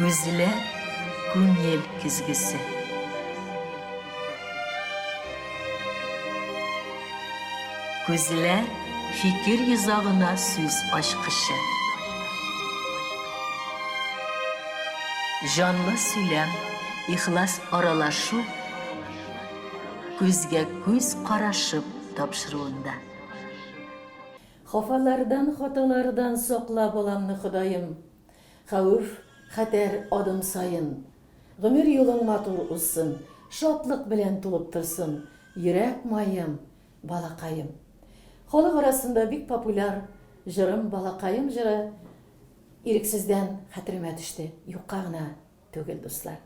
Күзләр күңел көзгесе. Күзләр фикер йозагына сүз ачкычы. Җанлы сөйләм, ихлас аралашу күзгә күз карашып тапшыруында. Хафалардан, хаталардан сакла баламны, Ходаем. Хәвеф, хәтәр адым саен. Гомер юлың матур узсын, Шатлык белән тулып торсын, Йөрәк маем, балакаем. Халык арасында бик популяр җырым Балакаем җыры ирексездән хәтеремә төште. Юкка гына түгел, дуслар.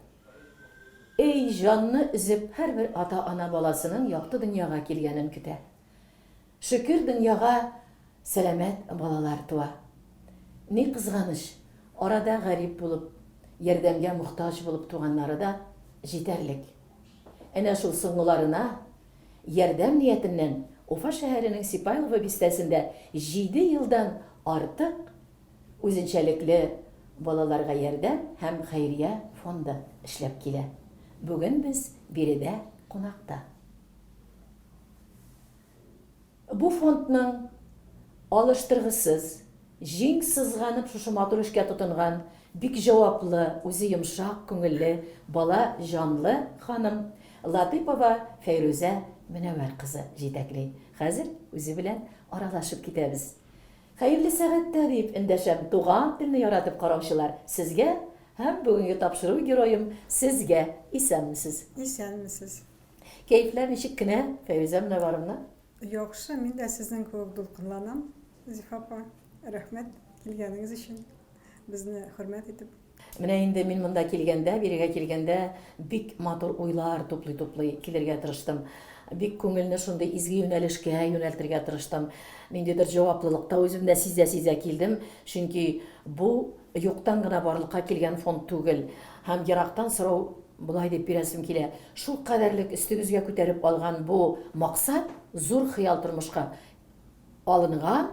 Эй, җанны өзеп, һәрбер ата-ана баласының якты дөньяга килгәнен көтә. Шөкер, дөньяга сәламәт балалар туа. Ни кызганыч, арада гарип булып, ярдәмгә мохтаҗ булып туганнары да җитәрлек. Әнә шул соңгыларына ярдәм ниятеннән Уфа шәһәренең Сипайлово бистәсендә җиде елдан артык үзенчәлекле балаларга ярдәм һәм хәйрия фонды эшләп килә. Бүген без биредә кунакта. Бу фондның алыштыргысыз, җиң сызганып шушы матур эшкә тотынган, бик җаваплы, үзе йомшак күңелле, бала җанлы ханым Латыйпова Фәйрүзә Мөнәвәр кызы җитәкли. Хәзер үзе белән аралашып китәбез. Хәерле сәгатьтә, диеп эндәшәм туган телне яратып караучылар сезгә һәм бүгенге тапшыру героем сезгә. Исәнмесез. Исәнмесез. Кәефләр ничек кенә, Фәйрүзә Мөнәвәровна? Яхшы, мин дә сезнең кебек дулкынланам, Зифа апа. Рәхмәт килгәнегез өчен, безне хөрмәт итеп. Менә инде мин монда килгәндә, бирегә килгәндә бик матур уйлар туплый-туплый килергә тырыштым. Бик күңелне шундый изге юнәлешкә юнәлтергә тырыштым. Ниндидер җаваплылык та үземдә сизә-сизә килдем, чөнки бу юктан гына барлыкка килгән фонд түгел. Һәм ерактан сорау Болай дип бирәсем килә, шул кадәрлек өстегезгә күтәреп алган бу максат, зур хыял тормышка алынган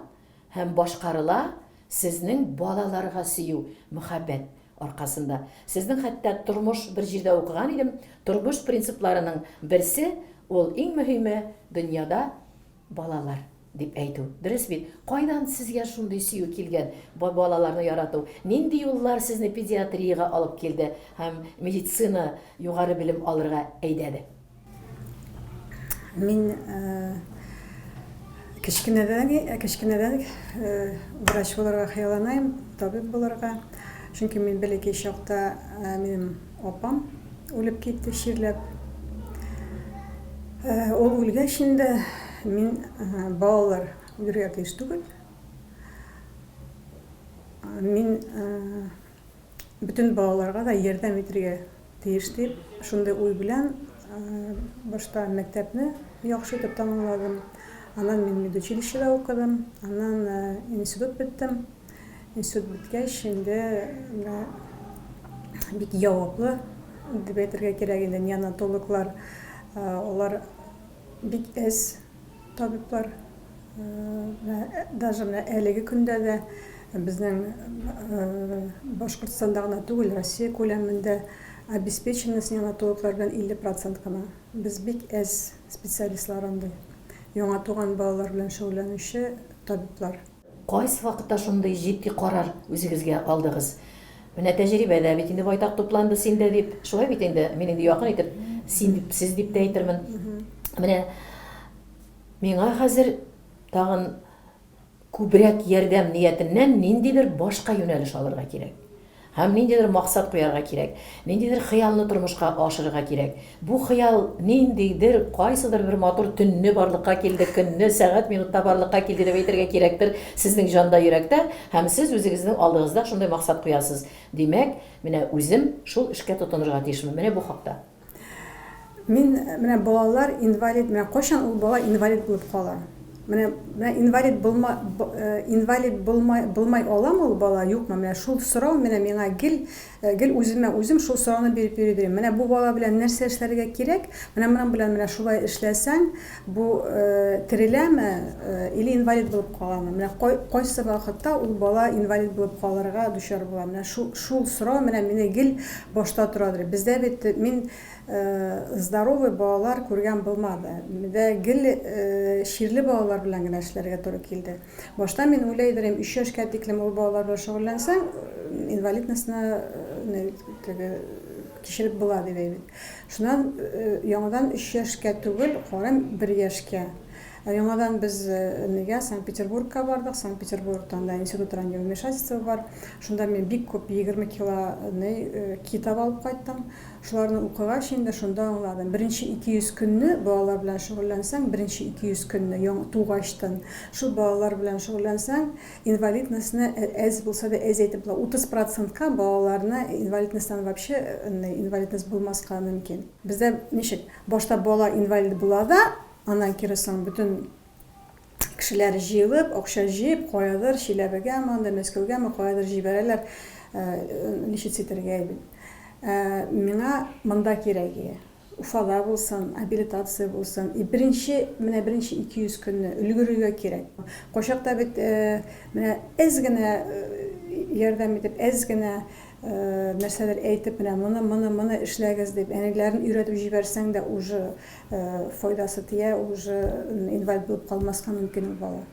һәм башкарыла сезнең балаларга сөю, мөхәббәт аркасында. Сезнең хәтта тормыш, бер җирдә укыган идем, тормыш принципларының берсе, ул иң мөһиме дөньяда балалар. Дип әйтү. Дөрес бит? Кайдан сезгә шундый сөю килгән, балаларны ярату? Нинди юллар сезне педиатриягә алып килде һәм медицина югары белем алырга әйдәде? Мин кечкенәдән, кечкенәдән врач булырга хыялланаем, табиб булырга. Чөнки мин бәләкәй чакта минем апам Үлеп китте чирләп. Ул үлгәч инде мин балалар үлергә тиеш түгел. Мин бөтен балаларга да ярдәм итергә тиеш дип, шундый уй белән башта мәктәпне яхшы итеп тәмамладым. Аннан мин медучилищеда укыдым, аннан институт беттем. Институт беткәч, инде менә бик яваплы дип әйтергә кирәк инде, неонатологлар, алар бик әз табиблар. Даже менә әлеге көндә дә безнең Башкортстанда гына түгел, Россия күләмендә обеспеченность неонатологлар белән 50 процент кына. Без бик әз специалистлар андый. Яңа туган балалар белән шөгыльләнүче табиблар. Кайсы вакытта шундый җитди карар үзегезгә алдыгыз? Менә тәҗрибә дә бит инде байтак тупланды синдә дип. Шулай бит инде, мин инде якын итеп син дип, сез дип тә әйтермен. Менә миңа хәзер тагын күбрәк ярдәм ниятеннән ниндидер башка юнәлеш алырга кирәк. Һәм ниндидер максат куярга кирәк, ниндидер хыялны тормышка ашырырга кирәк. Бу хыял ниндидер, кайсыдыр бер матур төнне барлыкка килде, көнне, сәгать, минутта барлыкка килде дип әйтергә кирәктер сезнең җанда, йөрәктә, һәм сез үзегезнең алдыгызда шундый максат куясыз. Димәк, менә үзем шул эшкә тотынырга тиешмен. Менә бу хакта. Мин, менә балалар инвалид, менә кайчан ул бала инвалид булып кала? Менә, менә инвалид булма, инвалид булмай, булмай аламы ул бала, юкмы? Менә шул сорау менә миңа гел, гел үземә үзем шул сорауны биреп йөри идем. Менә бу бала белән нәрсә эшләргә кирәк? Менә моның белән менә шулай эшләсәң, бу тереләме или инвалид булып каламы? Менә кайсы вакытта ул бала инвалид булып калырга дучар була? Менә шул, шул сорау менә мине гел башта торадыр. Бездә бит мин Здоровый балалар күргән булмады. Бездә гел чирле балалар белән генә эшләргә туры килде. Башта мин уйлый идем, өч яшькә тиклем ул балалар белән шөгыльләнсәң, инвалидностьны теге кичереп була дип әйбит. Шуннан яңадан өч яшькә түгел, карыйм, бер яшькә. Яңадан без нигә Санкт-Петербургка бардык. Санкт-Петербургта анда институт раннего вмешательства бар. Шунда мин бик күп 20 кило китап алып кайттым. Шуларны укыгач инде шунда аңладым, беренче 200 көнне балалар белән шөгыльләнсәң, беренче 200 көнне яңа тугачтын шул балалар белән шөгыльләнсәң, инвалидностьны әз булса да әзәйтеп була. 30 процентка балаларны инвалидностьтан вообще инвалидность булмаска мөмкин. Бездә ничек, башта бала инвалид була да, аннан кире соң бөтен Кешеләр җыелып, акча җыеп, каядыр, Чиләбегәме анда, Мәскәүгәме, каядыр җибәрәләр лечиться итәргә бит. Ә миңа монда кирәге. Уфада булсын, абилитация булсын. И беренче, менә беренче 200 көнне өлгерергә кирәк. Кайчакта бит менә әз генә ярдәм итеп, әз генә нәрсәдер әйтеп, менә моны, моны, моны эшләгез дип, әниләрен өйрәтеп җибәрсәң дә уже Файдасы тия, уже инвалид булып калмаска мөмкин ул бала.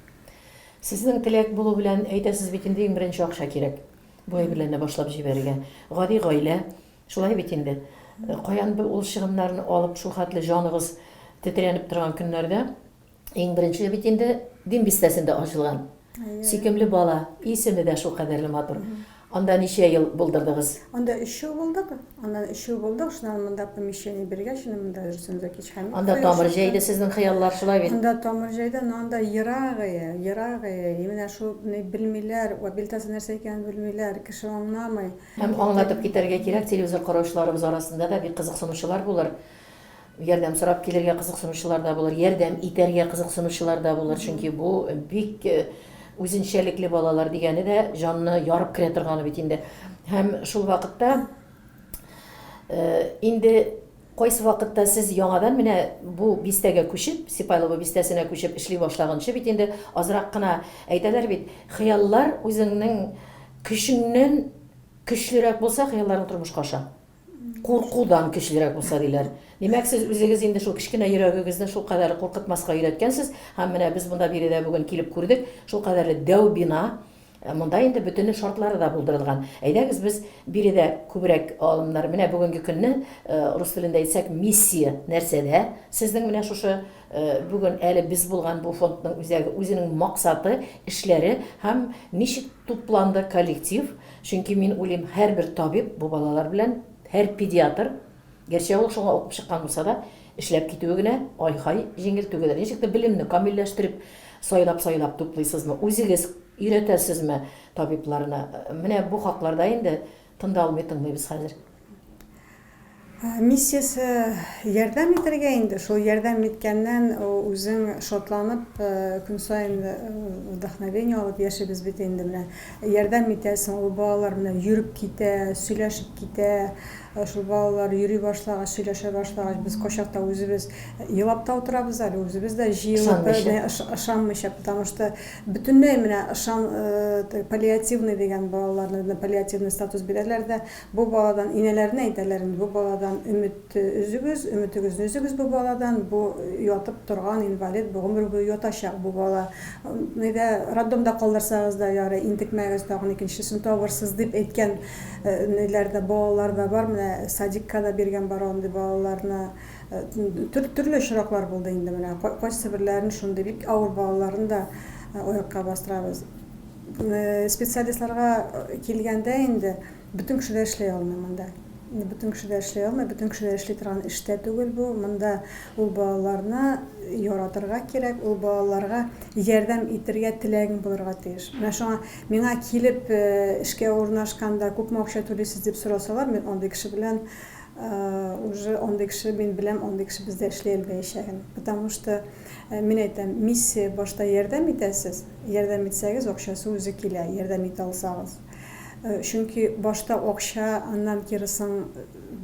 Сезнең теләк булу белән әйтәсез бит инде, иң беренче акча кирәк. Бу әйберләрне башлап җибәрергә. Гади гаилә, шулай бит инде. Каян бу ул чыгымнарны алып, шул хәтле җаныгыз тетрәнеп торган көннәрдә Иң беренче бит инде Дим бистәсендә ачылган. Сөйкемле бала, исеме дә шулкадәрле матур. Анда ничә ел булдырдыгыз? Анда өч ел булдык. Аннан өч ел булдык. Шуннан монда помещение биргәч, инде монда Рөстәм Закич Хәмитов Анда тамыр җәйде сезнең хыяллар, шулай бит? Анда тамыр җәйде, но анда ерагые, ерагые. И менә шул ни белмиләр, абилтасы нәрсә икәнен белмиләр, кеше аңламый. Һәм аңлатып китәргә кирәк, телевизор караучыларыбыз арасында да бик кызыксынучылар булыр. Ярдәм сорап килергә кызыксынучылар да булыр, ярдәм итәргә кызыксынучылар да булыр, чөнки бу бик үзенчәлекле балалар дигәне дә җанны ярып керә торганы бит инде. Һәм шул вакытта инде кайсы вакытта сез яңадан менә бу бистәгә күчеп, Сипайлово бистәсенә күчеп эшли башлаганчы бит инде азрак кына әйтәләр бит, хыяллар үзеңнең көчеңнән көчлерәк булса, хыялларың тормышка аша. Куркудан көчлерәк булса, диләр. Димәк, сез үзегез инде шул кечкенә йөрәгегезне шулкадәр куркытмаска өйрәткәнсез. Һәм менә без монда биредә бүген килеп күрдек, шулкадәрле дәү бина. Монда инде бөтен шартлары да булдырылган. Әйдәгез, без биредә күбрәк алымнар, менә бүгенге көнне, рус телендә әйтсәк, миссия нәрсәдә? Сезнең менә шушы бүген әле без булган бу фондның үзәге үзенең максаты, эшләре һәм ничек тупланды коллектив, Чөнки мин уйлыйм, һәрбер табиб бу балалар белән, һәр педиатр, гәрчә ул шуңа укып чыккан булса да, эшләп китүе генә ай-һай җиңел түгелдер. Ничек тә белемне камилләштереп, сайлап-сайлап туплыйсызмы, үзегез өйрәтәсезме табибларны? Менә бу хакларда инде тын да алмый тыңлыйбыз хәзер. Миссиясе ярдәм итәргә инде. Шул ярдәм иткәннән үзең шатланып, көн саен вдохновение алып яшибез бит инде менә. Ярдәм итәсең, ул балалар менә йөреп китә, сөйләшеп китә. Шул балалар йөри башлагач, сөйләшә башлагач, без кайчакта үзебез елап та утырабыз әле, үзебез дә җыелып, ышанмыйча, потому что бөтенләй менә ышан паллиативный дигән балаларны паллиативный статус бирәләр дә, Бу баладан, инәләренә әйтәләр инде, бу баладан өмет өзегез, өметегезне өзегез бу баладан, бу ятып торган инвалид, бу гомер буе ятачак бу бала. Нидә, роддомда калдырсагыз да ярый, интекмәгез, тагын икенчесен табырсыз, дип әйткән ниләр дә, балалар да бар. Менә садикка да биргән бар андый балаларны. Төрле очраклар булды инде менә. Кайсы берләрен шундый бик авыр балаларны да аякка бастырабыз. Специалистларга килгәндә инде, бөтен кеше дә эшли алмый монда. Бөтен кеше дә эшли алмый, бөтен кеше дә эшли торган эш тә түгел бу. Монда ул балаларны яратырга кирәк, ул балаларга ярдәм итергә теләгең булырга тиеш. Менә шуңа миңа килеп эшкә урнашканда күпме акча түлисез дип сорасалар, мин андый кеше белән Уже андый кеше, мин беләм, андый кеше бездә эшли алмаячагын. Потому что, мин әйтәм, миссия башта ярдәм итәсез, ярдәм итсәгез, акчасы үзе килә, ярдәм итә алсагыз. Чөнки башта акча, аннан киресең,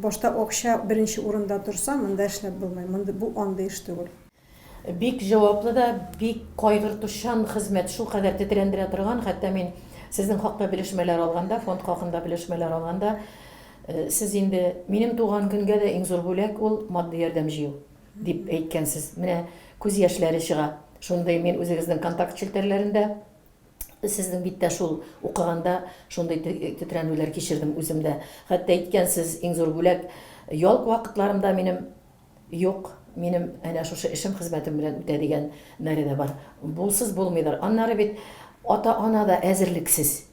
башта акча беренче урында торса, монда эшләп булмый. Монда бу андый эш түгел. Бик җаваплы да, бик кайгыртучан хезмәт, шулкадәр тетрәндерә торган, хәтта мин сезнең хакта белешмәләр алганда, фонд хакында белешмәләр алганда, сез инде, минем туган көнгә дә иң зур бүләк ул матди ярдәм җыю, дип әйткәнсез. Менә күз яшьләре чыга. Шундый мин үзегезнең контакт челтәрләрендә сезнең биттә шул укыганда шундый тетрәнүләр кичердем үзем дә. Хәтта әйткәнсез, иң зур бүләк ял вакытларымда минем Юк, минем әнә шушы эшем хезмәтем белән үтә дигән нәре дә бар. Булсыз булмыйдыр. Аннары бит ата-ана да әзерлексез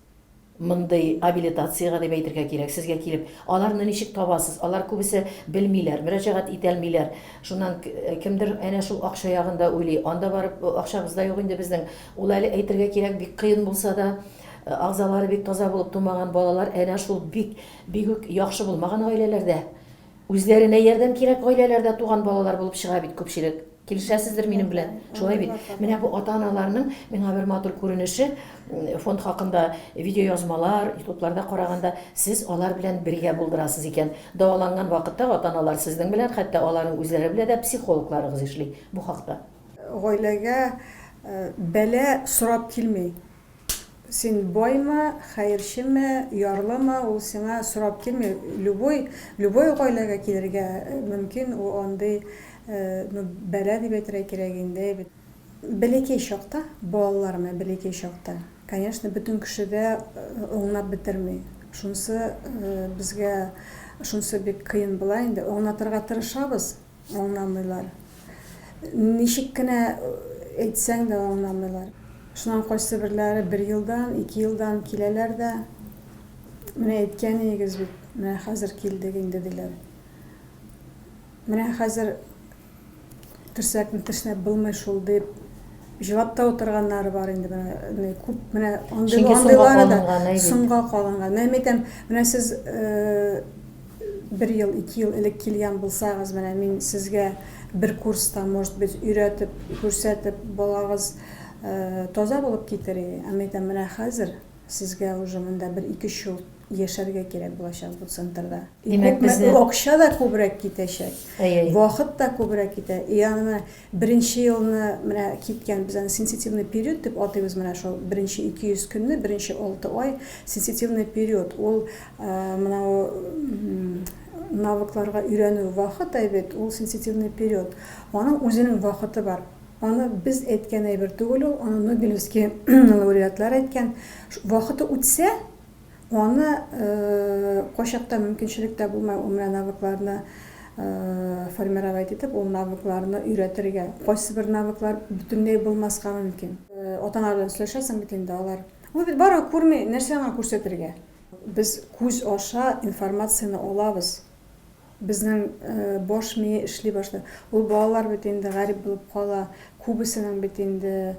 мондый абилитациягә дип әйтергә кирәк, сезгә килеп, аларны ничек табасыз? Алар күбесе белмиләр, мөрәҗәгать итәлмиләр. Шуннан кемдер әнә шул акча ягын да уйлый. Анда барып, акчабыз да юк инде безнең. Ул әле әйтергә кирәк, бик кыен булса да, агзалары бик таза булып тумаган балалар әнә шул бик, бик үк яхшы булмаган гаиләләрдә Үзләренә ярдәм кирәк гаиләләрдә туган балалар булып чыга бит күпчелек. Килешәсездер минем белән, шулай бит? Менә бу ата-аналарның миңа бер матур күренеше, фонд хакында видеоязмалар, ютубларда караганда, сез алар белән бергә булдырасыз икән. Дәваланган вакытта ата-аналар сезнең белән, хәтта аларның үзләре белән дә психологларыгыз эшли бу хакта. Гаиләгә бәла сорап килми. Син баймы, хәерчеме, ярлымы, ул сиңа сорап килми. Любой, любой гаиләгә килергә мөмкин, ул андый, ну, бәла дип әйтергә кирәк инде бит. Бәләкәй чакта, балалар менә бәләкәй чакта, конечно, бөтен кеше дә аңлап бетерми. Шунысы безгә, шунысы бик кыен була инде. Аңлатырга тырышабыз, Аңламыйлар. Ничек кенә әйтсәң дә аңламыйлар. Шуннан кайсыберләре бер елдан, ике елдан киләләр дә, менә әйткән идегез бит, менә хәзер килдек инде, диләр. Менә хәзер терсәкне тешләп булмый шул дип җылап та утырганнары бар инде менә күп менә андыйлары да соңга калынган. Менә мин әйтәм, менә сез бер ел, ике ел элек килгән булсагыз, менә мин сезгә бер курста, может быть, өйрәтеп, күрсәтеп, балагыз таза булып китер иде. Ә мин әйтәм, менә хәзер сезгә уже монда бер ике-өч ел яшәргә кирәк булачак бу центрда. Димәк, безне... Акча да күбрәк китәчәк, вакыт та күбрәк китә. И аны менә Беренче елны менә киткән, без аны сенситивный период дип атыйбыз, менә шул беренче 200 көнне, беренче 6 ай сенситивный период. Ул менә навыкларга өйрәнү вакыт әйбәт, ул сенситивный период. Аның үзенең вакыты бар. Аны без әйткән әйбер түгел ул, аны Нобелевский лауреатлар әйткән. Вакыты үтсә, Аны кайчакта мөмкинчелек тә булмай ул менә навыкларны формировать итеп, ул навыкларны өйрәтергә. Кайсыбер навыклар бөтенләй булмаска мөмкин. Ата-аналар белән сөйләшәсең бит инде, алар Ул бит барыбер күрми, нәрсә аңа күрсәтергә? Без күз аша информацияне алабыз. Безнең баш мие эшли башлый. Ул балалар бит инде гарип булып кала. Күбесенең бит инде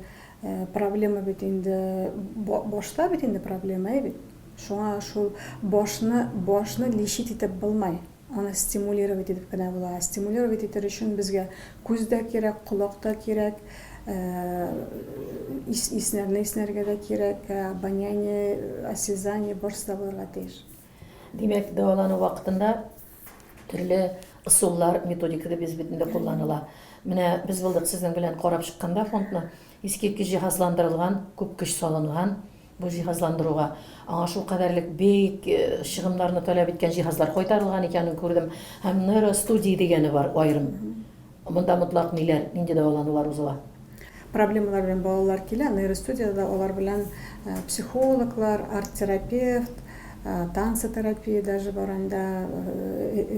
проблема бит инде башта бит инде проблема, әй бит. Шуңа шул башны, башны лечить итеп булмай. Аны стимулировать итеп кенә була. Стимулировать итер өчен безгә күз дә кирәк, колак та кирәк, ис, иснәрне иснәргә дә кирәк, обоняние, осязание барысы да булырга тиеш. Димәк, дәвалану вакытында төрле ысуллар, методика да без бит инде кулланыла. Менә без булдык сезнең белән карап чыкканда фондны, искиткеч җиһазландырылган, күп көч салынган бу җиһазландыруга. Аңа шулкадәрлек бик э, чыгымнарны таләп иткән җиһазлар кайтарылган икәнен күрдем. Һәм нейростудия дигәне бар аерым. Монда мотлак ниләр, нинди дәваланулар узыла? Проблемалар белән балалар килә, нейростудиядә алар белән психологлар, арт-терапевт, танцотерапия даже бар анда,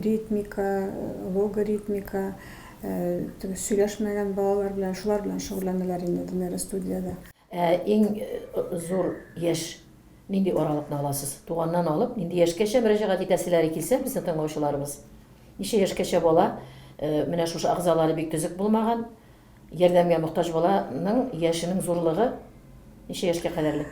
ритмика, логоритмика, теге сөйләшмәгән балалар белән, шулар белән шөгыльләнәләр инде нейростудиядә. Ә иң зур яшь нинди аралыкны аласыз? Туганнан алып, нинди яшькәчә мөрәҗәгать итәселәре килсә, безнең тыңлаучыларыбыз? Ничә яшькәчә бала менә шушы әгъзалары бик төзек булмаган, ярдәмгә мохтаҗ баланың яшенең зурлыгы ничә яшькә кадәрле?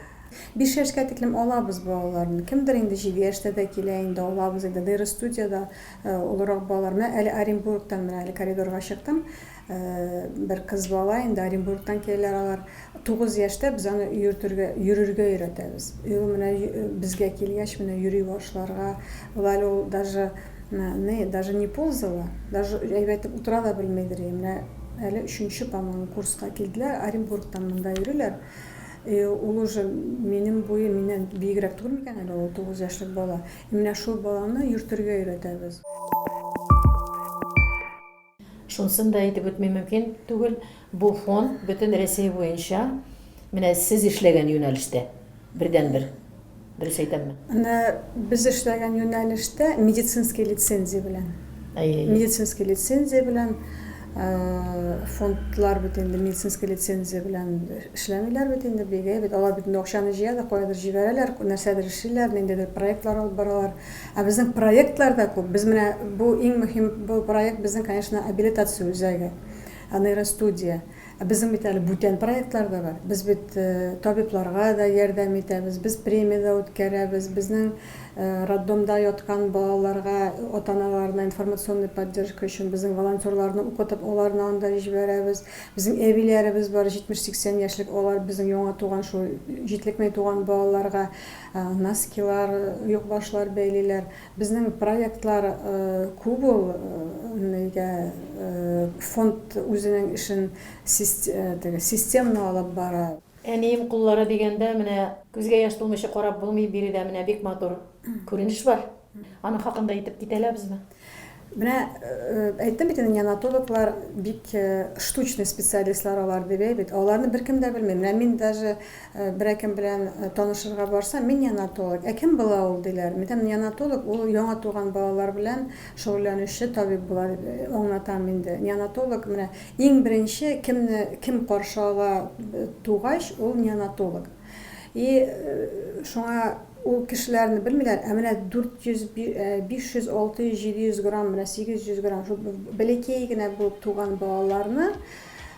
Биш яшькә тиклем алабыз балаларны. Кемдер инде җиде яшьтә дә килә инде, алабыз инде. Нейростудиядә олырак балалар. Менә әле Оренбургтан менә әле коридорга чыктым. Бер кыз бала инде Оренбургтан киләләр алар. 9 яшьтә без аны йөртергә, йөрергә өйрәтәбез. И ул менә безгә килгәч, менә йөри башларга. Ул әле ул даже не, даже не ползала, даже әйбәтеп утыра да белмидер. Менә әле өченче, по-моему, курска килделәр, Оренбургтан монда йөриләр. И ул уже минем буе миннән биегрәк түгел микән әле ул 9 яшьлек бала. И менә шул баланы йөртергә өйрәтәбез. Шунысын да әйтеп үтми мөмкин түгел, бу фонд бөтен Рәсәй буенча менә сез эшләгән юнәлештә бердәнбер. Дөрес әйтәмме? Менә без эшләгән юнәлештә медицинский лицензия белән. Әйе, әйе. Медицинский лицензия белән фондлар бит инде медицинский лицензия белән эшләмиләр бит инде, бик әйбәт. Алар бит инде акчаны җыя да каядыр җибәрәләр, нәрсәдер эшлиләр, ниндидер проектлар алып баралар. Ә безнең проектлар да күп. Без менә бу иң мөһим бу проект безнең, конечно, абилитация үзәге, нейростудия. Ә безнең бит әле бүтән проектлар да бар. Без бит табибларга да ярдәм итәбез, без премия дә үткәрәбез, безнең роддомда яткан балаларга, ата-аналарына информационный поддержка өчен безнең волонтерларны укытып, аларны анда җибәрәбез. Безнең әбиләребез бар, 70-80 яшьлек, алар безнең яңа туган шул җитлекмәй туган балаларга носкилар, оекбашлар бәйлиләр. Безнең проектлар күп ул, нигә фонд үзенең эшен теге системно алып бара. Әнием куллары дигәндә, менә күзгә яшь тулмыйча карап булмый, биредә менә бик матур күренеш бар. Аның хакында әйтеп китә алабызмы? Менә әйттем бит инде, неонатологлар бик штучный специалистлар алар дип, әй бит. Аларны беркем дә белми. Менә мин даже берәр кем белән танышырга барсам, мин неонатолог. Ә кем була ул, диләр. Мин әйтәм, неонатолог ул яңа туган балалар белән шөгыльләнүче табиб була дип аңлатам инде. Неонатолог менә иң беренче кемне кем каршы ала тугач, ул неонатолог. И шуңа ул кешеләрне белмиләр, ә менә 400, 500, 600, 700 грамм, менә 800 грамм шул бәләкәй генә булып туган балаларны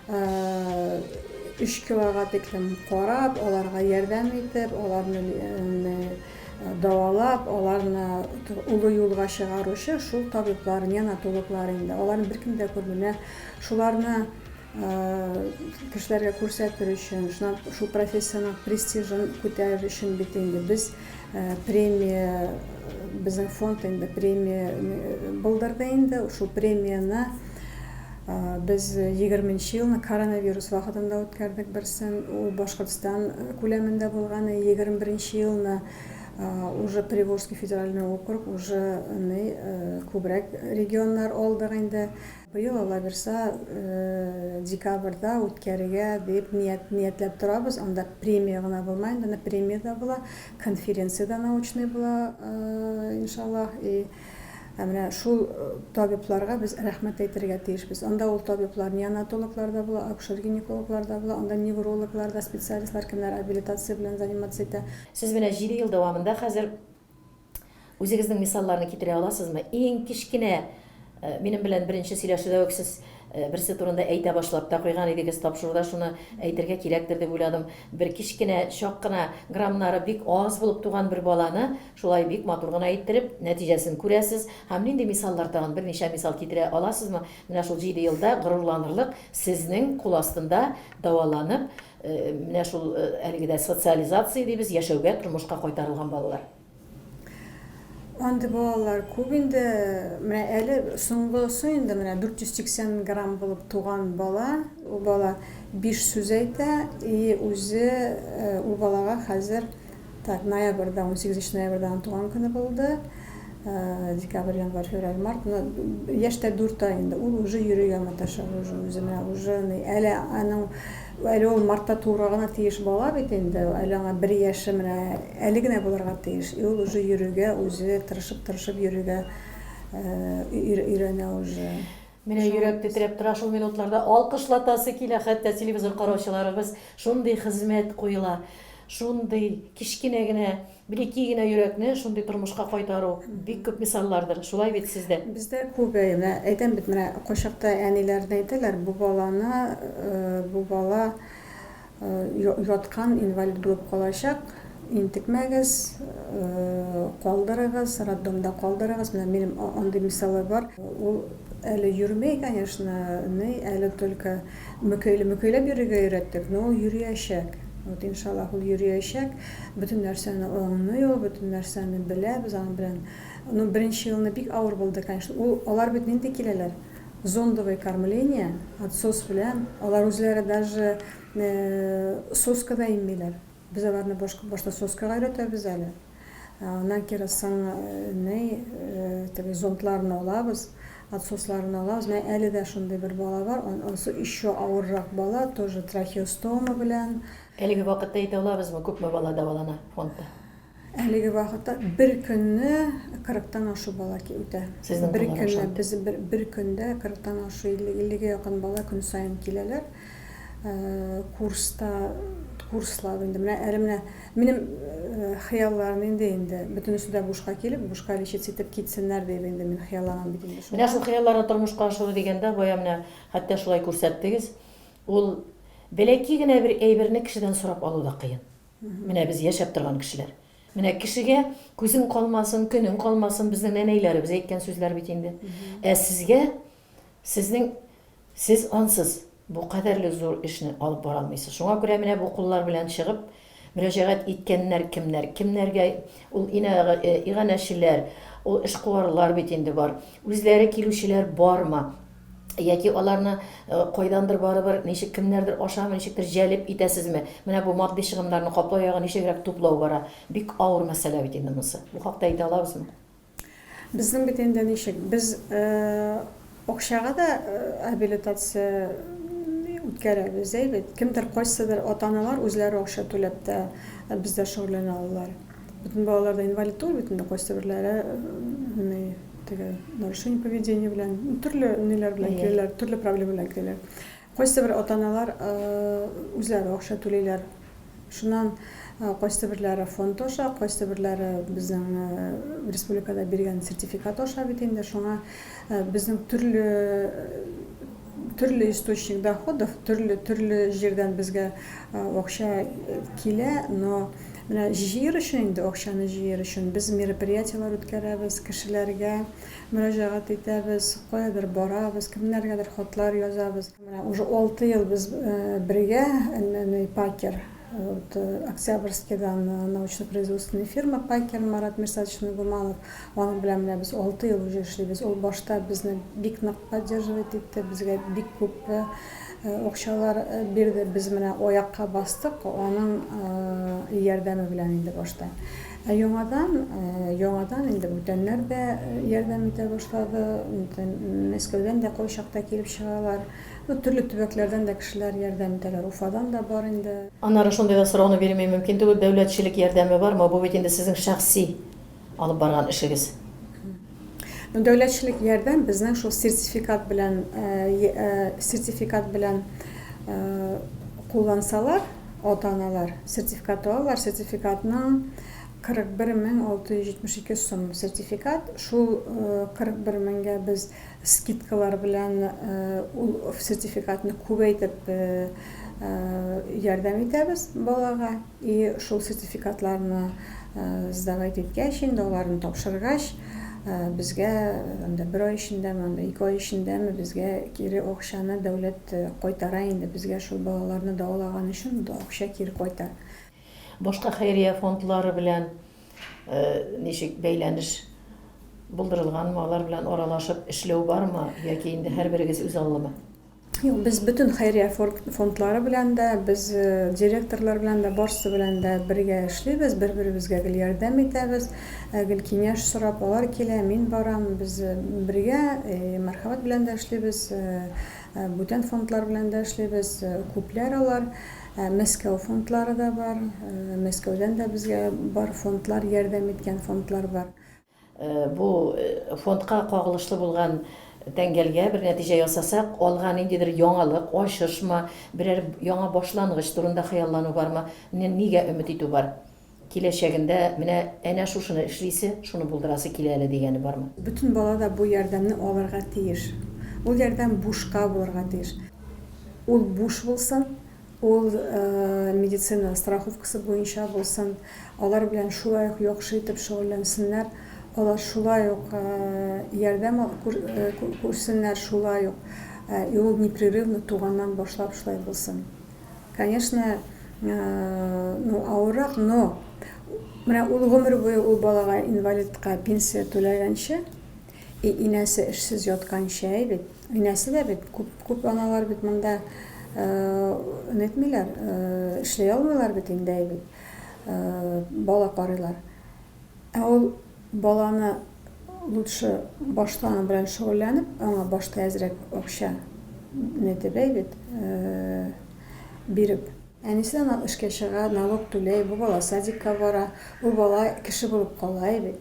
3 килога тиклем карап, аларга ярдәм итеп, аларны дәвалап, аларны олы юлга чыгаручы шул табиблар, неонатологлар инде. Аларны беркем дә күрми. Менә шуларны кешеләргә күрсәтер өчен, шуннан шул профессиянең престижын күтәрер өчен бит инде без премия, безнең фонд инде премия булдырды инде. Шул премияне без 20 нче елны коронавирус вакытында үткәрдек берсен. Ул Башкортстан күләмендә булган. 21 нче елны уже Приволжский федеральный округ, уже күбрәк регионнар алдык инде. Быел, Аллабирса, декабрьдә үткәрергә дип ният ниятләп торабыз. Анда премия гына булмай инде, анда премия дә була, конференция дә научный була, иншаллаһ. И ә менә шул табибларга без рәхмәт әйтергә тиешбез. Анда ул табиблар неонатологлар да була, акушер-гинекологлар да була, анда неврологлар да, специалистлар, кемнәр абилитация белән заниматься итә. Сез менә җиде ел дәвамында хәзер Үзегезнең мисалларны китерә аласызмы? Иң кечкенә, минем белән беренче сөйләшүдә үк сез берсе турында әйтә башлап та куйган идегез, тапшыруда шуны әйтергә кирәктер дип уйладым. Бер кечкенә, чак кына граммнары бик аз булып туган бер баланы шулай бик матур гына иттереп, нәтиҗәсен күрәсез. Һәм нинди мисаллар тагын, берничә мисал китерә аласызмы? Менә шул җиде елда горурланырлык сезнең кул астында дәваланып, менә шул әлеге дә социализация дибез, яшәүгә, тормышка кайтарылган балалар. Андый балалар күп инде. Менә әле соңгысы инде менә 480 грамм булып туган бала, ул бала биш сүз әйтә и үзе ул балага хәзер так ноябрьдә, 18 ноябрьдә аның туган көне булды. Декабрь, январь, февраль, март, ну, яшь тә дүрт ай инде. Ул уже йөрергә маташа, уже үзе менә уже әле аның Әле ул мартта туырга гына тиеш бала бит инде, әле аңа бер яше менә әле генә булырга тиеш. И ул уже йөрергә, үзе тырышып-тырышып йөрергә өйрәнә уже. Менә йөрәк тетрәп тора шул минутларда, алкышлатасы килә хәтта телевизор караучыларыбыз, шундый хезмәт куела, шундый кечкенә генә Бәләкәй генә йөрәкне шундый тормышка кайтару, бик күп мисаллардыр, шулай бит сездә? Бездә күп, әйе. Менә әйтәм бит, менә кайчакта әниләрне әйтәләр, бу баланы, бу бала яткан инвалид булып калачак. Интекмәгез, калдырыгыз, роддомда калдырыгыз. Менә минем андый мисаллар бар. Ул әле йөрми, конечно, ни, әле только мөкәйле мөкәйләп йөрергә өйрәттек, но ул йөриячәк. Вот, иншаллаһ, ул йөриячәк. Бөтен нәрсәне аңлый ул, бөтен нәрсәне белә. Без аның белән, ну, беренче елны бик авыр булды, конечно. Ул, алар бит нинди киләләр? Зондовое кормление, отсос белән. Алар үзләре даже соска да иммиләр. Без аларны башта соскага өйрәтәбез әле. Аннан кире соң ни, теге зонтларын алабыз, отсосларын алабыз. Менә әле дә шундый бер бала бар, анысы еще авыррак бала, тоже трахеостома белән. Әлеге вакытта әйтә алабызмы, күпме бала дәвалана фондта? Әлеге вакытта бер көнне кырыктан ашу бала үтә. Сезнең Бер куллар көнне аша. без бер, бер көндә кырыктан ашу, иллегә якын бала көн саен киләләр. Курста, курслар инде. Менә әле менә минем хыялларым инде инде бөтенесе дә бушка килеп, бушка лечиться итеп китсеннәр дип инде мин хыялланам бит инде Менә шуңа. шул хыялларны тормышка ашыру дигәндә, бая менә хәтта шулай күрсәттегез. Ул бәләкәй генә бер әйберне кешедән сорап алу да кыен. Менә без яшәп торган кешеләр. Менә кешегә күзең калмасын, көнең калмасын, безнең нәнәйләребез әйткән сүзләр бит инде. Ә сезгә, сезнең, сез ансыз бу кадәрле зур эшне алып бара алмыйсыз. Шуңа күрә менә бу куллар белән чыгып мөрәҗәгать иткәннәр кемнәр? Кемнәргә ул иганәчеләр, ул эшкуарлар бит инде бар. Үзләре килүчеләр бармы? Яки аларны кайдандыр барыбер ничек кемнәрдер ашамы, ничектер җәлеп итәсезме? Менә бу матди чыгымнарны каплау ягы ничегрәк туплау бара? Бик авыр мәсьәлә бит инде монысы. Бу хакта әйтә алабызмы? Безнең бит инде ничек, без акчага да абилитация үткәрәбез, әй бит. Кемдер, кайсыдыр ата-аналар үзләре акча түләп тә бездә шөгыльләнә алалар. Бөтен балалар да инвалид түгел бит инде, кайсыберләре ни, теге нарушение поведения белән, төрле ниләр белән киләләр, төрле проблема белән киләләр. Кайсыбер ата-аналар үзләре акча түлиләр. Шуннан кайсыберләре фонд аша, кайсыберләре безнең республикада биргән сертификат аша бит инде. Шуңа безнең төрле төрле источник доходов, төрле төрле җирдән безгә акча килә, но менә җыер өчен инде акчаны җыер өчен без мероприятиеләр үткәрәбез, кешеләргә мөрәҗәгать итәбез, каядыр барабыз, кемнәргәдер хатлар язабыз. Менә уже 6 ел без бергә, Пакер, вот Октябрьскийдан научно-производственная фирма Пакер Марат Мирсадович Нагуманов, аның белән менә без 6 ел уже эшлибез. Ул башта безне бик нык поддерживать итте, безгә бик күп акчалар бирде. Без менә аякка бастык, аның ярдәме белән инде башта. Ә яңадан, яңадан инде бүтәннәр дә ярдәм итә башлады. Мәскәүдән дә кайчакта килеп чыгалар. Ну, төрле төбәкләрдән дә кешеләр ярдәм итәләр. Уфадан да бар инде. Аннары шундый да сорауны бирми мөмкин түгел, дәүләтчелек ярдәме бармы? Бу бит инде сезнең шәхси алып барган эшегез. Ну, дәүләтчелек ярдәм безнең шул сертификат белән, сертификат белән куллансалар, Ата-аналар сертификат алалар, сертификатның 41 672 сум сертификат. Шул 41 меңгә без скидкалар белән ул сертификатны күбәйтеп ярдәм итәбез балага. И шул сертификатларны сдавать иткәч, инде аларны тапшыргач, безгә анда бер ай эчендәме, анда ике ай эчендәме безгә кире акчаны дәүләт Кайтара инде безгә шул балаларны дәвалаган өчен акча кире кайта. Башка хәйрия фондлары белән ничек бәйләнеш булдырылганмы, алар белән аралашып эшләү бармы яки инде һәрберегез үзаллымы? Юк, без бөтен хәйрия фондлары белән дә, без директорлар белән дә, барысы белән дә бергә эшлибез, бер-беребезгә гел ярдәм итәбез, гел киңәш сорап алар килә, мин барам, без бергә Мәрхәмәт белән дә эшлибез, Бүтән фондлар белән дә эшлибез, күпләр алар. Мәскәү фондлары да бар. Мәскәүдән дә безгә бар фондлар, ярдәм иткән фондлар бар. Бу фондка кагылышлы булган тәңгәлгә бер нәтиҗә ясасак, алга ниндидер яңалык, ачышмы, берәр яңа башлангыч турында хыяллану бармы, нигә өмет итү бар? Киләчәгендә менә әнә шушыны эшлисе, шуны булдырасы килә әле дигәне бармы? Бөтен бала да бу ярдәмне алырга тиеш. Ул ярдәм бушка булырга тиеш. Ул буш булсын, Ул медицина страховкасы буенча булсын, алар белән шулай ук яхшы итеп шөгыльләнсеннәр, алар шулай ук ярдәм күрсеннәр, шулай ук и ул непрерывно туганнан башлап шулай булсын. Конечно, ну, авыррак, но менә ул гомер буе ул балага инвалидка пенсия түләгәнче, И инәсе эшсез ятканчы әй бит. Инәсе дә бит, күп, күп аналар бит монда нитмиләр, эшли алмыйлар бит инде әй бит. Бала карыйлар. Ә ул баланы лучше башта аның белән шөгыльләнеп, аңа башта әзрәк акча нитеп әй бит, биреп. Әнисе дә эшкә чыга, налог түләй, бу бала садикка бара, ул бала кеше булып кала әй бит.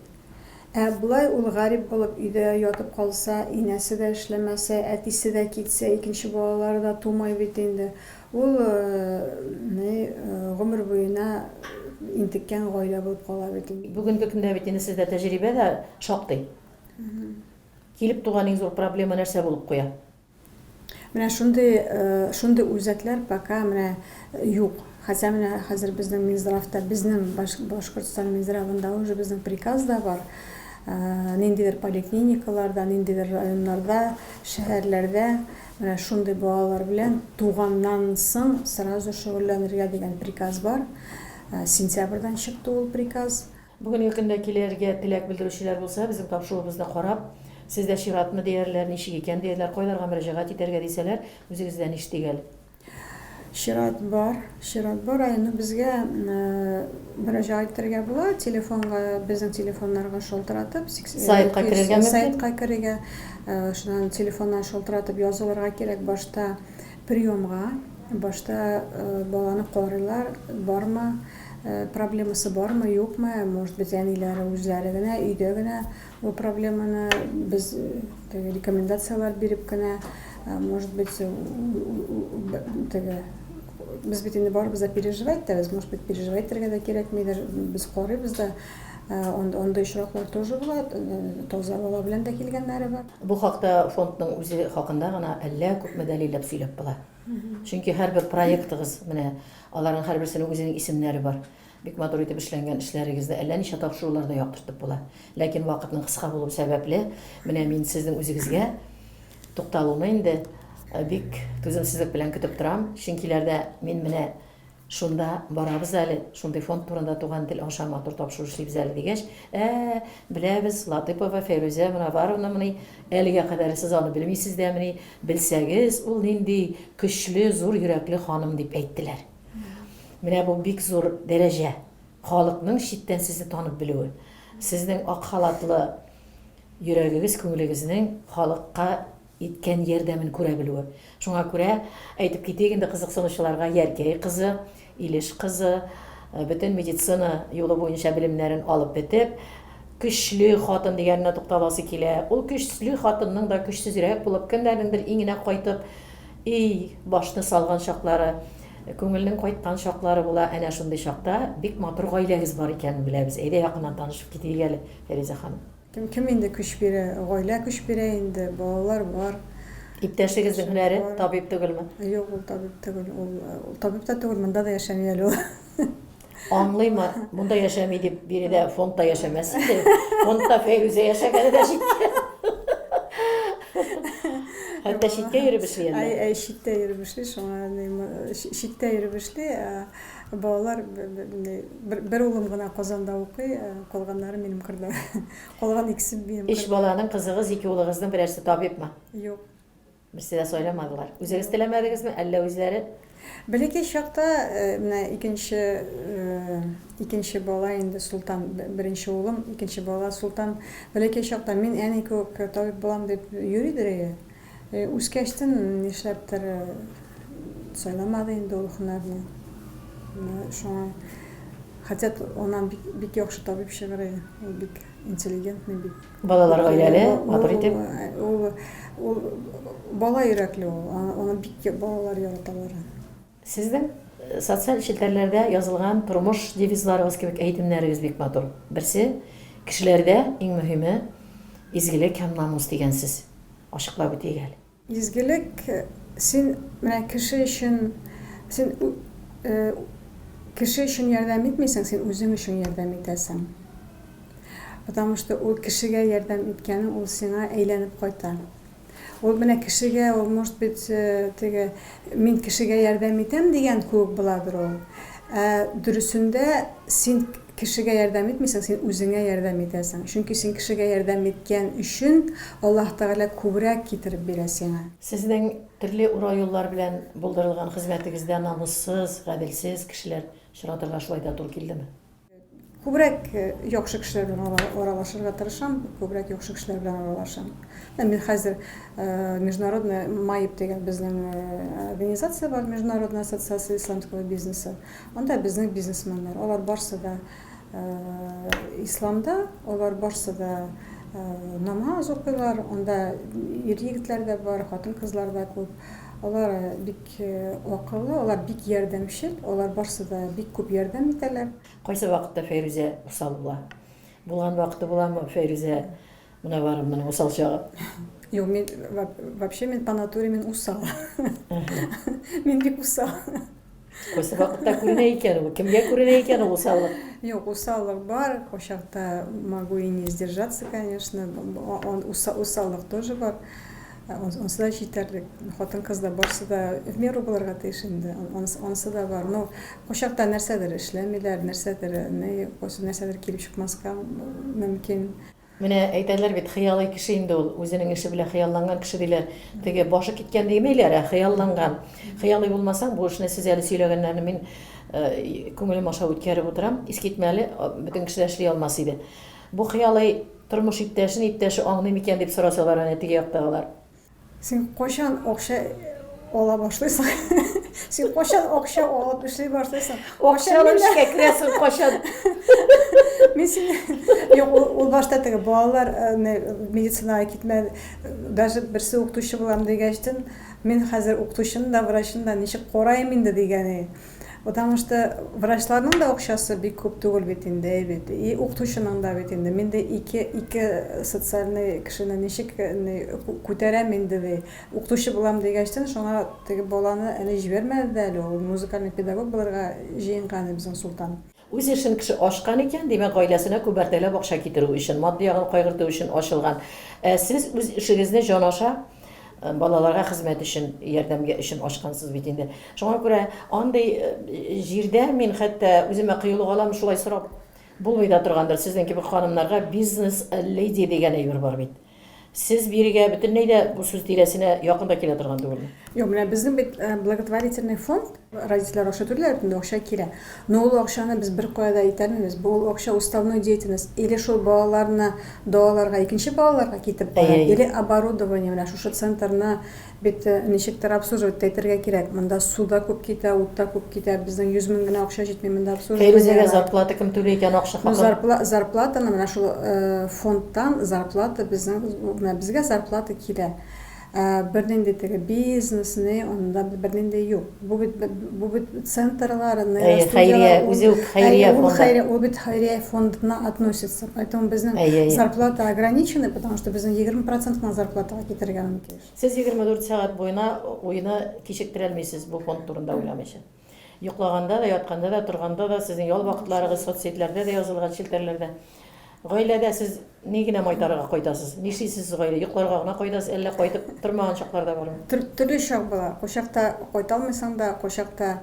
Ә болай ул гарип булып өйдә ятып калса, инәсе дә эшләмәсә, әтисе дә китсә, икенче балалары да тумый бит инде. Ул ни гомер буена интеккән гаилә булып кала бит инде. Бүгенге көндә бит инде сездә тәҗрибә дә шактый. Килеп туган иң зур проблема нәрсә булып куя? Менә шундый, шундый үзәкләр пока менә юк. Хотя менә хәзер безнең Минздравта, безнең Башкортстан Минздравында уже безнең приказ да бар. Ниндидер поликлиникаларда, ниндидер районнарда, шәһәрләрдә менә шундый балалар белән туганнан соң сразу шөгыльләнергә дигән приказ бар. Сентябрьдән чыкты ул приказ. Бүгенге көндә килергә теләк белдерүчеләр булса, безнең тапшыруыбызны карап, сездә чиратмы диярләр, ничек икән диярләр, кайларга мөрәҗәгать итәргә дисәләр, үзегездән ишетик әле. Чират бар, чират бар. Ә инде безгә мөрәҗәгать итәргә була, телефонга, безнең телефоннарга шалтыратып, Сайтка керергә мөмкин. Сайтка керергә, шуннан телефоннан шалтыратып язылырга кирәк башта приемга, башта баланы карыйлар, бармы, Проблемасы бармы, юкмы, может быть, әниләре үзләре генә, өйдә генә бу проблеманы без теге рекомендацияләр биреп кенә, может быть, теге без бит инде барыбыз да переживать итәбез, может быть, переживать итәргә дә кирәкмидер, без карыйбыз да, андый очраклар тоже була, таза бала белән дә килгәннәре бар. Бу хакта фондның үзе хакында гына әллә күпме дәлилләп сөйләп була. Чөнки һәрбер проектыгыз менә Аларның һәрберсенең үзенең исемнәре бар. Бик матур итеп эшләнгән эшләрегезне әллә ничә тапшыруларда яктыртып була. Ләкин вакытның кыска булу сәбәпле, менә мин сезнең үзегезгә тукталуны инде бик түземсезлек белән көтеп торам. Чөнкиләрдә мин менә шунда барабыз әле, шундый фонд турында Туган тел аша матур тапшыру эшлибез әле дигәч, ә, беләбез, Латыпова Фәйрүзә Мөнәваровнамыни, әлегә кадәр сез аны белмисез дәмени, Белсәгез, ул нинди көчле, зур йөрәкле ханым, дип әйттеләр. Менә бу бик зур дәрәҗә. Халыкның читтән сезне танып белүе. Сезнең ак халатлы йөрәгегез, күңелегезнең халыкка иткән ярдәмен күрә белүе. Шуңа күрә, әйтеп китик инде кызыксынучыларга, Яркәй кызы, Илеш кызы, бөтен медицина юлы буенча белемнәрен алып бетеп, көчле хатын дигәненә тукталасы килә. Ул көчле хатынның да көчсезрәк булып, кемнәрнеңдер иңенә кайтып, и, башны салган чаклары, күңелнең кайткан чаклары була. Әнә шундый чакта бик матур гаиләгез бар икәнен беләбез. Әйдә, якыннан танышып китик әле, Фәризә ханым. Кем, кем инде көч бирә? Гаилә көч бирә инде, балалар бар. Иптәшегезнең һөнәре табиб түгелме? Юк, ул табиб түгел. Ул, ул табиб та түгел, монда да яшәми әле ул. Аңлыймы, монда яшәми дип, биредә фондта яшәмәс инде. Фондта Фәйрүзә яшәгәне дә җиткән. Хәтта читкә йөреп эшли әллә? Әй, әй, читтә йөреп эшли, шуңа читтә йөреп эшли. Балалар, бер, бер улым гына Казанда укый, калганнары минем кырда. Калган икесе минем кырда. Өч баланың, кызыгыз, ике улыгызның берәрсе табибмы? Юк. Берсе дә сайламадылар. Үзегез теләмәдегезме, әллә үзләре? Бәләкәй чакта, менә икенче, икенче бала инде Солтан, беренче улым, икенче бала Солтан. Бәләкәй чакта мин әни кебек табиб булам дип йөридер иде. Үскәчтен нишләптер сайламады инде ул һөнәрне. Менә шуңа хотя аннан бик, бик яхшы табиб чыгыр иде. Ул бик интеллигентный, бик. Балалар гаиләле, матур итеп. Ул, ул бала йөрәкле ул. Аны бик балалар яраталар. Сезнең социаль челтәрләрдә язылган тормыш девизларыгыз кебек әйтемнәрегез бик матур. Берсе, кешеләрдә иң мөһиме изгелек һәм намус дигәнсез. Ачыклап үтик әле. Изгелек, син менә кеше өчен, Син кеше өчен ярдәм итмисең, син үзең өчен ярдәм итәсең. Потому что ул кешегә ярдәм иткәнең ул сиңа әйләнеп кайта. Ул менә кешегә, ул может быть теге мин кешегә ярдәм итәм дигән кебек буладыр ул. Ә дөресендә син кешегә ярдәм итмисең, син үзеңә ярдәм итәсең. Чөнки син кешегә ярдәм иткән өчен Аллаһ Тәгалә күбрәк китереп бирә сиңа. Сезнең төрле ура юллар белән булдырылган хезмәтегездә намуссыз, гаделсез кешеләр очратырга шулай да туры килдеме? Күбрәк яхшы кешеләр белән аралашырга тырышам, күбрәк яхшы кешеләр белән аралашам. Мин хәзер Международная МАИБ дигән безнең организация бар, Международная ассоциация исламского бизнеса. Анда безнең бизнесменнар, алар барсы да исламда, алар барсы да намаз укыйлар, анда ир-егетләр дә бар, хатын-кызлар да күп. Алар бик акыллы, алар бик ярдәмчел, алар барсы да бик күп ярдәм итәләр. Кайсы вакытта Фәйрүзә усал була? Булган вакыты буламы Фәйрүзә Мөнәвәровнаның усал чагы? Юк, мин вообще мин по натуре мин усал. Мин бик усал. Кайсы вакытта күренә икән ул? Кемгә күренә икән ул усаллык? Юк, усаллык бар. Кайчакта могу и не сдержаться, конечно. Усаллык тоже бар. Анысы да җитәрлек. Хатын-кыз да барсы да в меру булырга тиеш инде. Анысы да бар. Но кайчакта нәрсәдер эшләмиләр, нәрсәдер, нәрсәдер килеп чыкмаска мөмкин. Менә әйтәләр бит, хыялый кеше инде ул, үзенең эше белән хыялланган кеше диләр. Теге башы киткән димиләр, ә хыялланган. Хыялый булмасаң, бу эшне сез әле сөйләгәннәрне мин күңелем аша үткәреп утырам. Искитмәле, бөтен кеше дә эшли алмас иде. Бу хыялый тормыш иптәшен иптәше аңлый микән дип сорасалар әнә теге яктагылар. Син кайчан акча ала башлыйсың? Син кайчан акча алып эшли башлыйсың? Акчалы эшкә керәсең кайчан? Мин сине Юк, ул, ул башта теге балалар э, медицинага китмәде. Даже берсе укытучы булам дигәчтен, мин хәзер укытучыны да, врачны да ничек караем инде дигәне. Потому что врачларның да акчасы бик күп түгел бит инде, әй бит. И укытучының да бит инде. Мин дә ике, ике социальный кешене ничек күтәрәм инде ди. Укытучы булам дигәчтен, шуңа теге баланы әле җибәрмәде дә әле ул. Музыкальный педагог булырга җыенган безнең Солтан. Үз эшен кеше ачкан икән, димәк, гаиләсенә күп мәртәләп акча китерү өчен, матди ягын кайгырту өчен ачылган. Ә сез үз эшегезне җан аша балаларга хезмәт өчен, ярдәмгә өчен ачкансыз бит инде. Шуңа күрә андый җирдә мин хәтта үземә кыюлык алам, шулай сорап булмый да торгандыр. Сезнең кебек ханымнарга бизнес-леди дигән әйбер бар бит. Сез бирегә бөтенләй дә бу сүз тирәсенә якын да килә торган түгелме? Юк, менә безнең бит благотворительный фонд, родительләр акча түлиләр бит инде, акча килә. Но ул акчаны без беркая да итәрмибез. Бу ул акча уставной деятельность, или шул балаларны дәваларга, икенче балаларга китеп бара, или оборудование, менә шушы центрны бит ничектер обслуживать та итәргә кирәк. Монда су да күп китә, ут та күп китә. Безнең 100 мең генә акча җитми монда обслуживаниегә. Фәйрүзәгә зарплата кем түли икән акча хакын? Ну, зарплатаны менә шул фондтан зарплата безнең, менә безгә зарплата килә. Бернинди теге бизнес, ни, анда бернинди юк. Бу бит, бу бит центрлар, хәйрия, үзе үк хәйрия фонды. Ул бит хәйрия фондына относится. Поэтому безнең зарплата ограничена, потому что безнең 20 процент кына зарплатага китерергә мөмкин. Сез 24 сәгать буена уйны кичектерәлмисез бу фонд турында уйламыйча. Йоклаганда да, ятканда да, торганда да, сезнең ял вакытларыгыз соцсетьләрдә дә язылган, челтәрләрдә. Гаиләдә сез ни генә майтарырга кайтасыз? Нишлисез сез гаилә? Йокларга гына кайтасыз, әллә кайтып тормаган чаклар да бармы? Төрле чак була. Кайчакта кайта алмыйсың да, кайчакта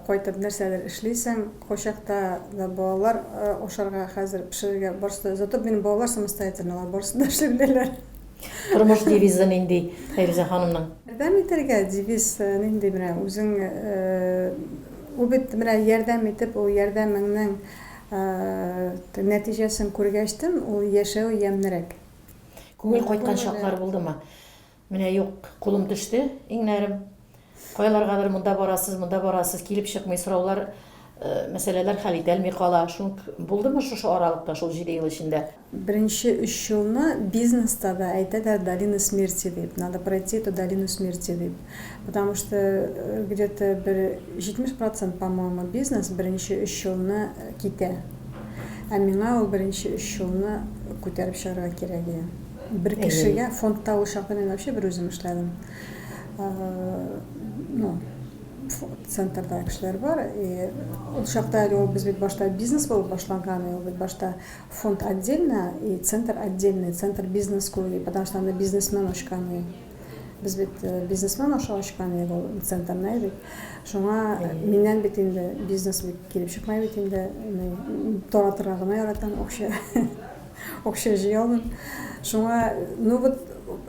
кайтып нәрсәдер эшлисең, кайчакта да балалар ашарга хәзер пешерергә барысы да. Зато минем балалар самостоятельно, алар барысын да эшли беләләр. Тормыш девизы нинди Фәйрүзә ханымның? Ярдәм итәргә девиз нинди менә үзең ул бит менә ярдәм итеп ул ярдәмеңнең нәтиҗәсен күргәчтен ул яшәү ямьнерәк. Күңел кайткан чаклар булдымы? Менә юк, кулым төште, иңнәрем. Кайларгадыр монда барасыз, монда барасыз, килеп чыкмый, сораулар, мәсьәләләр хәл ителми кала. Шул булдымы шушы аралыкта, шул җиде ел эчендә? Беренче өч елны бизнеста да әйтәләр долина смерти дип, надо пройти эту долину смерти дип. Потому что где-то бер 70 процент, по-моему, бизнес беренче өч елны китә. Ә миңа ул беренче өч елны күтәреп чыгарга кирәк иде. Бер кешегә фондта ул чакта мин вообще бер үзем эшләдем. Ну, центрда кешеләр бар. И ул чакта әле ул без бит башта бизнес булып башланган, ул бит башта фонд отдельно и центр отдельный, центр бизнес куй, потому что аны бизнесмен ачкан. Без бит бизнесмен аша ачкан идек ул центрны бит. Шуңа миннән бит инде бизнес бит килеп чыкмай бит инде. Таратырга гына яратам акча. Акча җыя алмыйм. Шуңа, ну вот,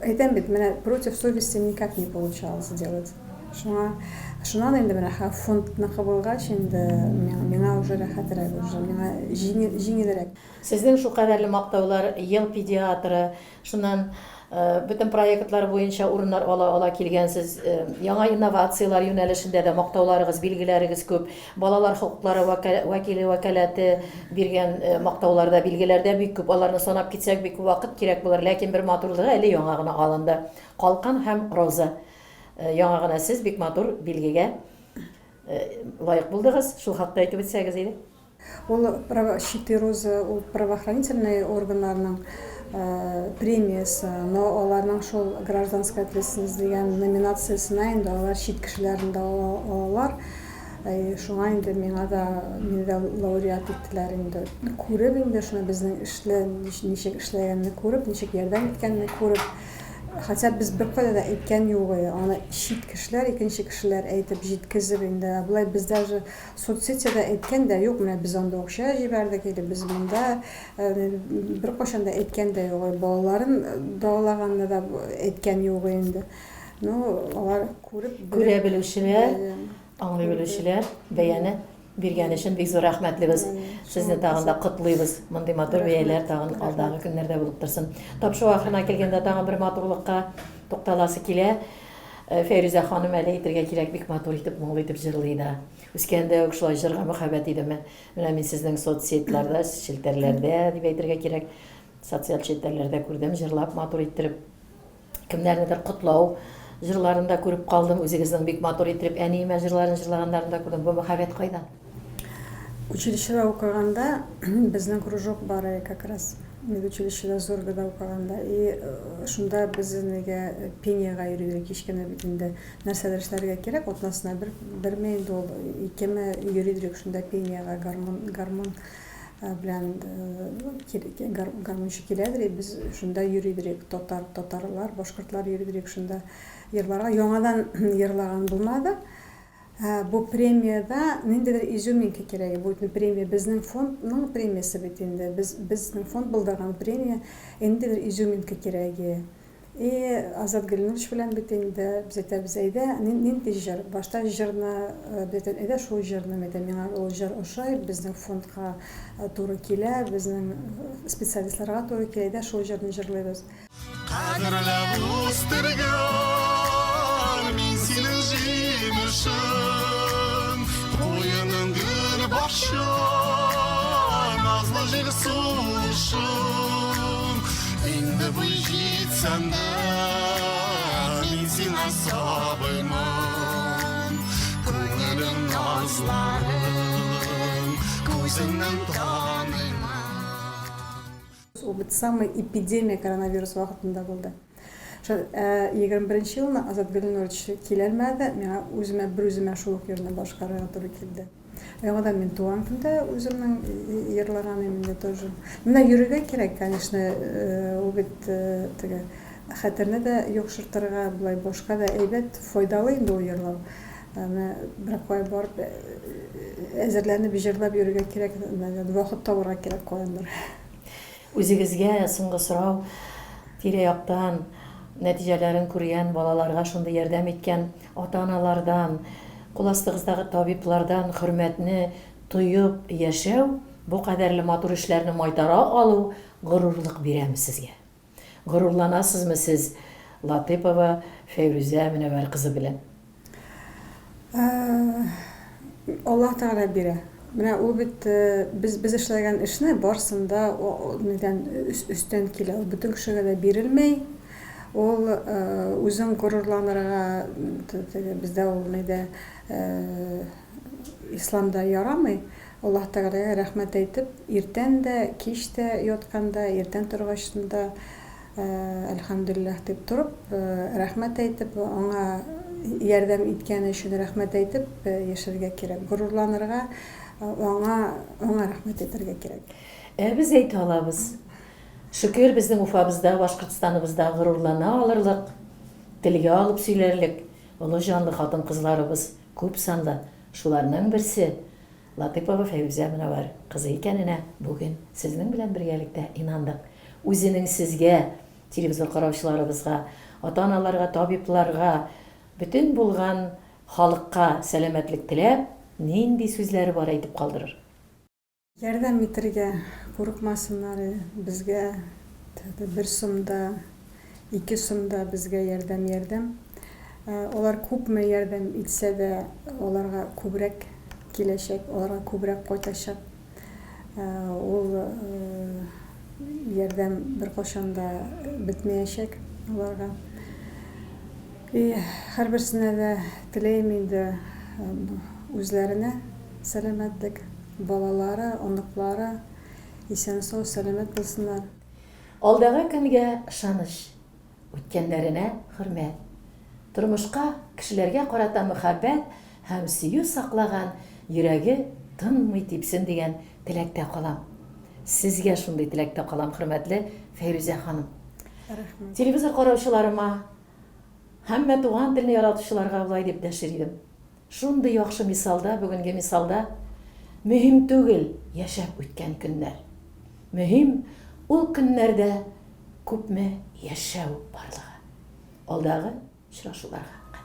әйтәм бит, менә против совести никак не получалось делать. Шуңа, шуннан инде менә фондныкы булгач инде миңа уже рәхәтрәк уже, миңа җиңелрәк. Сезнең шулкадәрле мактаулар, Ел педиатры, Шуннан бөтен проектлар буенча урыннар ала-ала килгәнсез. Яңа инновацияләр юнәлешендә дә мактауларыгыз, билгеләрегез күп. Балалар хокуклары вәкиле вәкаләте биргән мактаулар да, билгеләр дә бик күп. Аларны санап китсәк, бик күп вакыт кирәк булыр. Ләкин бер матурлыгы әле яңа гына алынды. Калкан һәм роза. Яңа гына сез бик матур билгегә лаек булдыгыз. Шул хакта әйтеп үтсәгез иде. Ул Щиты розы, ул правоохранительный органнарның премиясе, но аларның шул гражданская ответственность дигән номинациясенә инде алар чит кешеләрне дә алалар. Шуңа инде миңа да, мине дә лауреат иттеләр инде. Күреп инде шуны безнең эшле ничек эшләгәнне күреп, ничек ярдәм иткәнне күреп, хотя без беркайда да әйткән юк, аны чит кешеләр, икенче кешеләр әйтеп җиткезеп инде. Болай без даже Соцсетьда әйткән дә юк, менә без анда акча җибәрдек или без монда, беркайчан да әйткән дә юк. Балаларын дагалаганны да әйткән юк инде. Ну, алар күреп, Күрә белүчеләр, аңлый белүчеләр бәяне биргән өчен бик зур рәхмәтлебез. Сезне тагын да котлыйбыз. Мондый матур бәяләр тагын алдагы көннәрдә булып торсын. Тапшыру ахырына килгәндә тагын бер матурлыкка тукталасы килә. Фәйрүзә ханым әле әйтергә кирәк, бик матур итеп, моңлы итеп җырлый да. Үскәндә үк шулай җырга мәхәббәт идеме? Менә мин сезнең соцсетьларда, челтәрләрдә дип әйтергә кирәк, социаль челтәрләрдә күрдем, җырлап, матур иттереп, кемнәрнедер котлау җырларын да күреп калдым. Үзегезнең бик матур иттереп әниемә җырларын җырлаганнарын да күрдем. Бу мәхәббәт кайдан? Училищеда укыганда безнең кружок бар иде как раз. Медучилищеда Зоргада укыганда. И шунда без нигә пениягә йөри идек кечкенә бит инде. Нәрсәдер эшләргә кирәк, атнасына бер, берме инде ул, икеме йөри идек шунда пениягә, гармун, гармун белән гармунчы киләдер, и без шунда йөри идек. Татар, татарлар, башкортлар йөри идек шунда йырларга. Яңадан йырлаган булмады. Ә бу премиядә ниндидер изюминка кирәк. Бу бит премия безнең фондның премиясе бит инде. Без безнең фонд булдырган премия, ниндидер изюминка кирәк. И Азат Гөлнурович белән бит инде без әйтәбез, әйдә, нинди җыр? Башта җырны без әйтәбез, әйдә шул җырны, әйдә, миңа ул җыр ошый, безнең фондка туры килә, безнең специалистларга туры килә, әйдә шул җырны җырлыйбыз. Кадерләп үстергән мин синең җимешең, Куеның гөл бакча, назлы җил сулышың. Инде буй җитсәм дә, мин сиңа сабыймын. Күңелең назларын күзеңнән таныймын. Ул бит самый эпидемия коронавирус вакытында булды. Шул 21 нче елны Азат Гөлнурович киләлмәде, миңа үземә бер үземә шул ук йырны башкарырга туры килде. Яңадан мин туган көндә үземнең йырлаган идем инде тоже. Менә йөрергә кирәк, конечно, ул бит теге хәтерне дә йомшартырга, болай башка да әйбәт, файдалы инде ул йырлау. Менә берәр кая барып әзерләнеп җырлап йөрергә кирәк, вакыт табарга кирәк каяндыр. Үзегезгә соңгы сорау, тирә-яктан нәтиҗәләрен күргән, балаларга шундый ярдәм иткән ата-аналардан, кул астыгыздагы табиблардан хөрмәтне тоеп яшәү, бу кадәрле матур эшләрне майтара алу горурлык бирәме сезгә? Горурланасызмы сез Латыйпова Фәйрүзә Мөнәвәр кызы белән? Аллаһ Тәгалә бирә. Менә ул бит без без эшләгән эшне барысын да нидән өстән килә. Ул бөтен кешегә дә бирелмәй. Ул үзең горурланырга теге бездә ул нидә исламда ярамый. Аллаһ Тәгаләгә рәхмәт әйтеп, иртән дә, кич тә ятканда, иртән торгачтын да, Әлхәмдүлилләһ дип торып, рәхмәт әйтеп, аңа ярдәм иткәне өчен рәхмәт әйтеп яшәргә кирәк. Горурланырга, аңа, аңа рәхмәт әйтергә кирәк. Ә без әйтә алабыз. Шөкер, безнең Уфабызда, Башкортстаныбызда горурлана алырлык, телгә алып сөйләрлек олы җанлы хатын-кызларыбыз күп санлы. Шуларның берсе, Латыйпова Фәйрүзә Мөнәвәр кызы икәненә бүген сезнең белән бергәлектә инандык. Үзенең сезгә, телевизор караучыларыбызга, ата-аналарга, табибларга, бөтен булган халыкка сәламәтлек теләп, нинди сүзләре бар әйтеп калдырыр. Ярдәм итергә курыкмасыннар, безгә бер сум да, ике сум да безгә ярдәм ярдәм. Алар күпме ярдәм итсә дә, аларга күбрәк киләчәк, аларга күбрәк кайтачак. Ул ярдәм беркайчан да бетмәячәк аларга. И һәрберсенә дә теләйм инде үзләренә сәламәтлек, балалары, оныклары исән-сау, сәламәт булсыннар. Алдагы көнгә ышаныч, үткәннәренә хөрмәт, тормышка, кешеләргә карата мөхәббәт һәм сөю саклаган йөрәге тынмый типсен дигән теләктә калам. Сезгә шундый теләктә калам, хөрмәтле Фәйрүзә ханым. Рәхмәт. Телевизор караучыларыма, һәммә туган телне яратучыларга болай дип дәшер идем. Шундый яхшы мисалда, бүгенге мисалда, мөһим түгел яшәп үткән көннәр. Мөһим, ул көннәрдә күпме яшәү барлыгы. Алдагы очрашуларга кадәр.